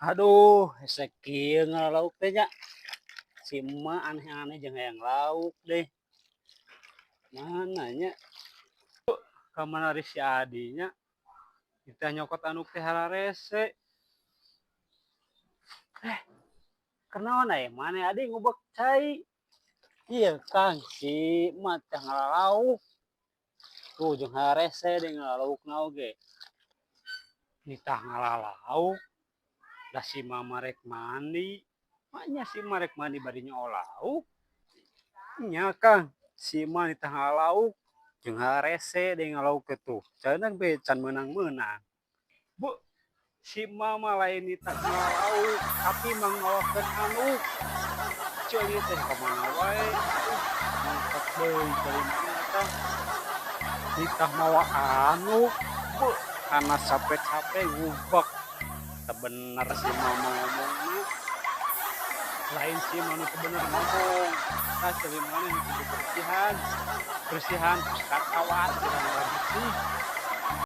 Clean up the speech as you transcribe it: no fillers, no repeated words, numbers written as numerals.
Aduh, hese kieu ngala lauk teh nya. Si emak aneh-aneh jeung hayang lauk deh. Mana nya? Kamana ari si Adi nya? Kita nyokot anduk teh hararese. Eh, kunaon aya maneh, Adi, ngubek cai? Iya, Kang, si emak teh ngala lauk. Tuh jeung hararese deui ngala laukna oge. Nitah ngala lauk. Da si mama rek mandi. Maknya si emak rek mandi bari nyoo lauk. Nya, Kang, si emak nitah ngala lauk jeung hararese deui ngala lauk teh tuh. Cenah be can meunang-meunang. Bu, si mama lain nitah ngala lauk, tapi mangolokeun anduk. Ceuli teh ka mana wae. Mangkat deui ceuli mana eta. Nitah mawa anduk. Bu, kana capek-capek ngubek. Teu bener si mama ngomongna. Lain si mama nu teu bener ngomong. Tah, ceuli maneh nu kudu bersihan. Bersihan kawat, urang bersih.